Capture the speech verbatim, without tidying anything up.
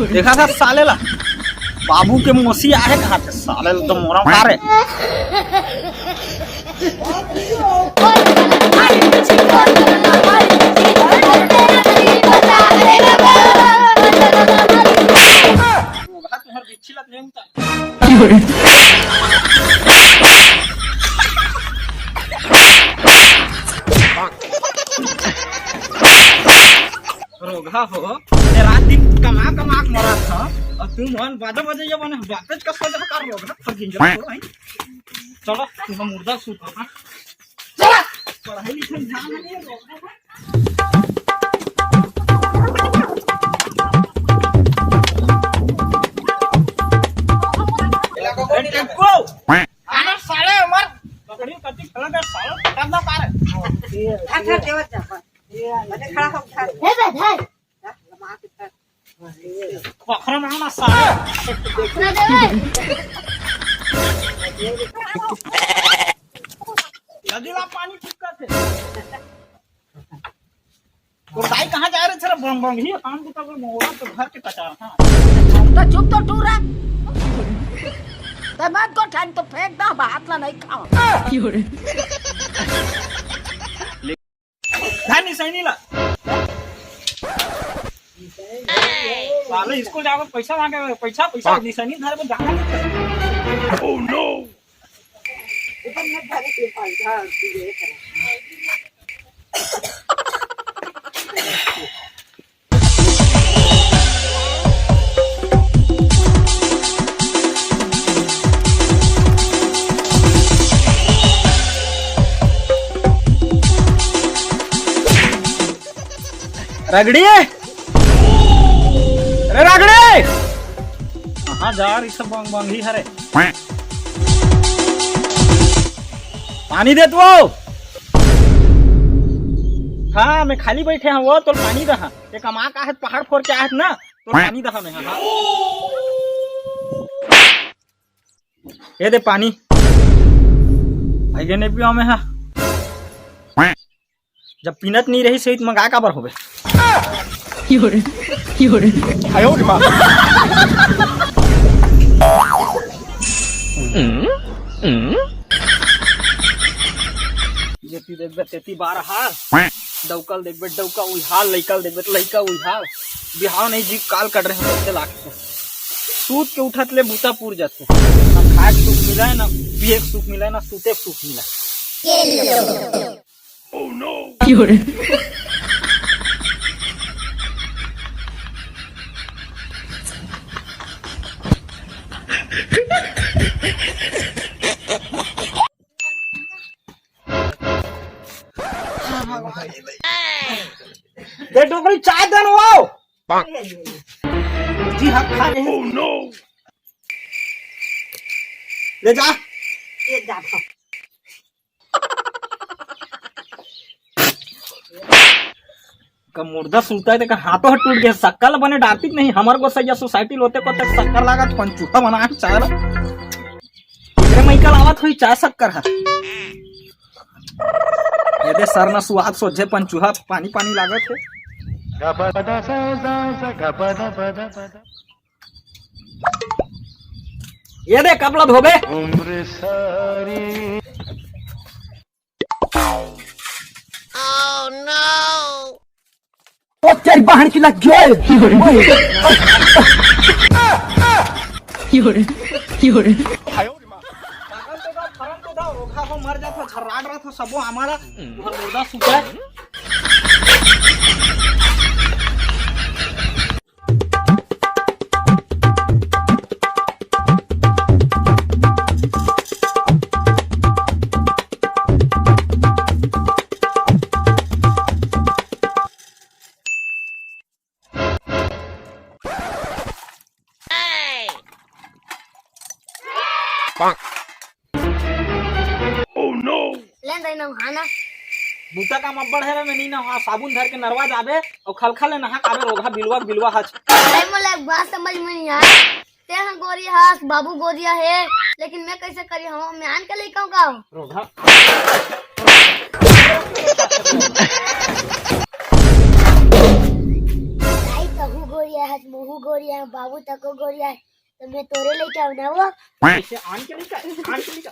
देखा था साले ला, बाबू के मोसी आहे कहा थे, साले ला तो मोरा मारे। रोगहा हो, ते रात दिन कमा कमा के मरत ह, अउ तुमन बाजा बजइया बने बातेच का सोच कर रोगहा, पर गिंजरा हो, हैं? चलो, तुम मुर्दा सूत, हाँ? चलो, पढ़ाई लिखाई ध्यान नहीं है, रोगहा। ए, टेम्पो! आना साले, हमर बकरी कति खेलत हे, साले, पकड़ ना पा रहे। खा, खा, देवत जा, खा। अरे, खड़ा हो, खा। हे बे, भाई। जा, लमा के खा। बकरा मांगना साले। ना देवे। लगी ला पानी ठीक कर दे। तो दाई कहाँ जा रहे थे रे? बंग बंग ही काम को तो मोड़ा तो घर के कचार, हाँ। तो चुप तो टूरा। ते मत को ठान तो फेंक दा, हाथ ला नहीं खाओ। धान निशानी ला। साले स्कूल जाओ, पैसा मांगे, पैसा, पैसा, निशानी धरे में जाना नहीं। Oh no! रगड़ी, अरे रगड़ी, कहाँ जा रही सब बंग बंग ही हरे? पानी दे तू। हाँ, मैं खाली बैठे हूँ, वो तो पानी दहा। ये कमा का है, पहाड़ फोर के आए ना, तो पानी दहा मैं, हाँ, हाँ। ये दे पानी। भाई, ये नहीं पिया मैं, हाँ। जब पीनत नहीं रही सही, तो मंगा काबर होबे? जेती देखबे, तेती बार हाल, डौकल देखबे, डौका उही हाल, लइकल देखबे, तो लइका उही हाल। बिहाव नहीं, जीव काल कट रहे हैं, कैसे लागते। सूत के उठत ले बूता पुर जाते। ना खाए के सुख मिले, ना पिए के सुख मिले, ना सूते के सुख मिले। दे डोकरी चाय दे न वो। जी हाँ, खा ले। Oh no! ले जा। ये जा। का मुर्दा सुता है, तेकर हाथों ह टूट गया। सक्का ल बने डारती नहीं, हमर गोसैया सोसाइटी लोते को तक सक्कर लागत, पंचूहा बना के चाय ला। एकरे मइका लावत होई चाय सक्कर ह। ये दे सर ना सुआद सोझे पंचूहा पानी पानी लागत है। ये दे कपड़ा धोबे। ओ तेरी बहन की लग गई। पागल तो दा, फरम तो दा, रोगहा हो मर जात हो, छर्राट रहत हो, सबो हमारा घर मुर्दा सुता है। Oh no! ले दाई नहाना। बूता काम अब्बड़ है रे, मैं नहीं नहा, साबुन धर के नरवा जाबे अउ खलखल ले नहा काबे, रोगहा बिलवा के बिलवा हच। भाई मोला एक बात समझ में नहीं आय, ते ह गोरी हस, बाबू गोरिया हे, लेकिन मैं कैसे करी, हम म्यान के लइका हूँ का? रोगहा। दाई तहू गोरिया। आज महू गोरिया, बाबू तको गोरिया, त मैं तोरे लइका हूं ना वो। ऐसे आन के लइका, आन के लइका।